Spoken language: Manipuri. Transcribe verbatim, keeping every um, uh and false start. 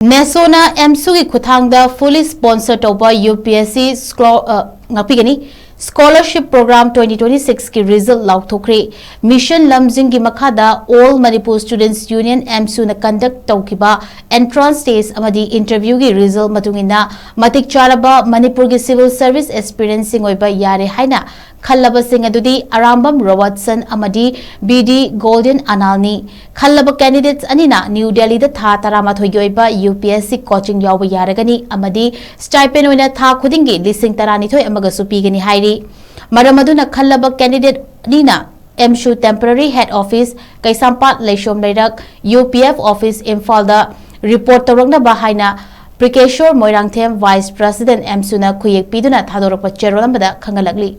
ꯅꯦꯁꯣꯅ ꯑꯦꯝꯁꯨꯒꯤ ꯈꯨꯠꯊꯥꯡꯗ fully sponsor ꯇꯧꯕ UPSC ꯁ꯭ꯀꯣ-, ꯑ, ꯉꯥꯛꯄꯤꯒꯅꯤ꯫ Scholarship Program twenty twenty-six ꯀꯤ result ꯂꯥꯎꯊꯣꯛꯈ꯭ꯔꯦ꯫ Mission ꯂꯝꯖꯤꯡꯒꯤ ꯃꯈꯥꯗ All Manipur Students Union ꯑꯦꯝꯁꯨꯅ conduct ꯇꯧꯈꯤꯕ entrance test ꯑꯃꯗꯤ interview ꯒꯤ result ꯃꯇꯨꯡ ꯏꯟꯅ ꯃꯇꯤꯛ ꯆꯥꯔꯕ ꯃꯅꯤꯄꯨꯔꯒꯤ civil service aspirant ꯁꯤꯡ ꯑꯣꯏꯕ ꯌꯥꯔꯦ ꯍꯥꯏꯅ ꯈꯜꯂꯕꯁꯤꯡ ꯑꯗꯨꯗꯤ ꯑꯔꯥꯝꯕꯝ ꯔꯣꯕꯔꯠꯁꯟ ꯑꯃꯗꯤ BD ꯒꯣꯜꯗꯟ ꯑꯅꯥꯜꯅꯤ꯫ ꯈꯜꯂꯕ candidates ꯑꯅꯤꯅ ꯅ꯭ꯌꯨ ꯗꯦꯜꯂꯤꯗ ꯊꯥ ꯇꯔꯥꯃꯥꯊꯣꯏꯒꯤ ꯑꯣꯏꯕ UPSC coaching ꯌꯥꯎꯕ ꯌꯥꯔꯒꯅꯤ ꯑꯃꯗꯤ stipend ꯑꯣꯏꯅ ꯊꯥ ꯈꯨꯗꯤꯡꯒꯤ ꯂꯤꯁꯤꯡ ꯇꯔꯥꯅꯤꯊꯣꯏ ꯑꯃꯒꯁꯨ ꯄꯤꯒꯅꯤ ꯍꯥꯏꯔꯤ꯫ ꯃꯔꯝ ꯑꯗꯨꯅ ꯈꯜꯂꯕ candidate ꯑꯅꯤꯅ ꯑꯦꯝꯁꯨ temporary head office ꯀꯩꯁꯥꯝꯄꯥꯠ ꯂꯩꯁꯣꯝ ꯂꯩꯔꯛ UPF office ꯏꯝꯐꯥꯜꯗ report ꯇꯧꯔꯛꯅꯕ ꯍꯥꯏꯅ ꯄ꯭ꯔꯤꯀꯦꯁꯣꯔ ꯃꯣꯏꯔꯥꯡꯊꯦꯝ, Vice President ꯑꯦꯝꯁꯨꯅ ꯈꯨꯌꯦꯛ ꯄꯤꯗꯨꯅ ꯊꯥꯗꯣꯔꯛꯄ ꯆꯦꯔꯣꯜ ꯑꯃꯗ ꯈꯪꯍꯜꯂꯛꯂꯤ꯫